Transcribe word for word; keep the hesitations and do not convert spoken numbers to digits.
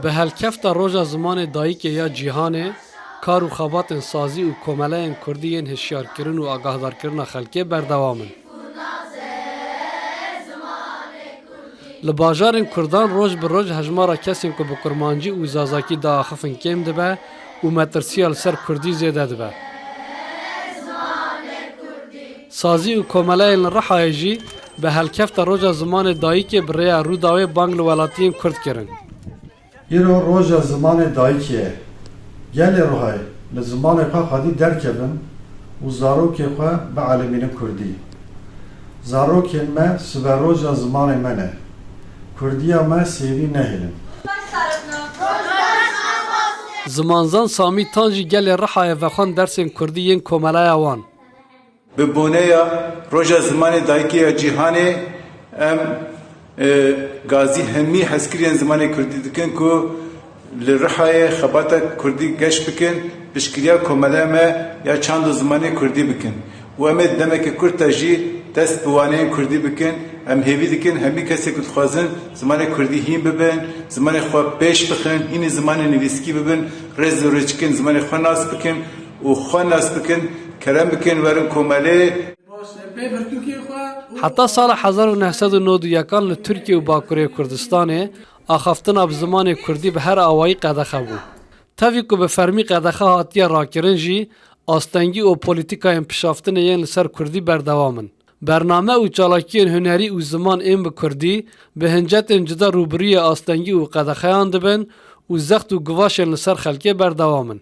Bi helkefta Roja Zimanê Dayikê ya Cîhanê, kar û xebatên sazî û komeleyên kurdî yên hişyarkirin û agahdarkirina xelkê berdewam in. Li bajarên kurdan roj bi roj hejmara kesên ku bi kurmancî û zazakî diaxifin kêm dibe û metirsiya li ser kurdî zêde dibe. Sazî û komeleyên li Rihayê jî bi helkefta Roja Zimanê Dayikê bi rêya Rûdawê bang li welatiyên kurd kirin. Îro Roja Zimanê Dayikê ye. Gelê Rihayê li zimanê xwe xwedî derkevin û zarokê xwe bielimînin kurdî. Zarokên me siberoja zimanê me ne. Kurdiya me sêvî nehêlin. Zimanzan Samî Tan jî gelê Rihayê vexwend dersên kurdî yên komeleya wan. Bi boneya Roja Zimanê Dayikê ya Cîhanê em, e, gazî hemî hezkiriyên zimanê kurdî dikin ku li Rihayê xebata kurdî geş bikin, piştgiriya komeleya me ya çand û zimanê kurdî bikin. Û em ê demeke kurt de jî dest bi waneyên kurdî bikin. Em hêvî dikin hemî kesê ku dixwazin zimanê kurdî hîn bibin, zimanê xwe pêş bixin, hînî zimanê nivîskî bibin, rêz û rêçikên zimanê xwe nas bikin û xwe nas bikin, kerem bikin werin komelê. Heta sala hezar û neh sed û nod û yekan li Tirkiye û Bakurê Kurdistanê axaftina bi zimanê kurdî bi her awayî qedexe bû. Tevî ku bi fermî qedexe hatiye rakirin jî, astengî û polîtîkayên pişaftinê yên li ser kurdî berdewam in. Bername û çalakiyên hunerî û ziman ên bi kurdî bi hincetên cuda rûbirûyê astengî û qedexeyan dibin û zext û guvaşên li ser xelkê berdewam in.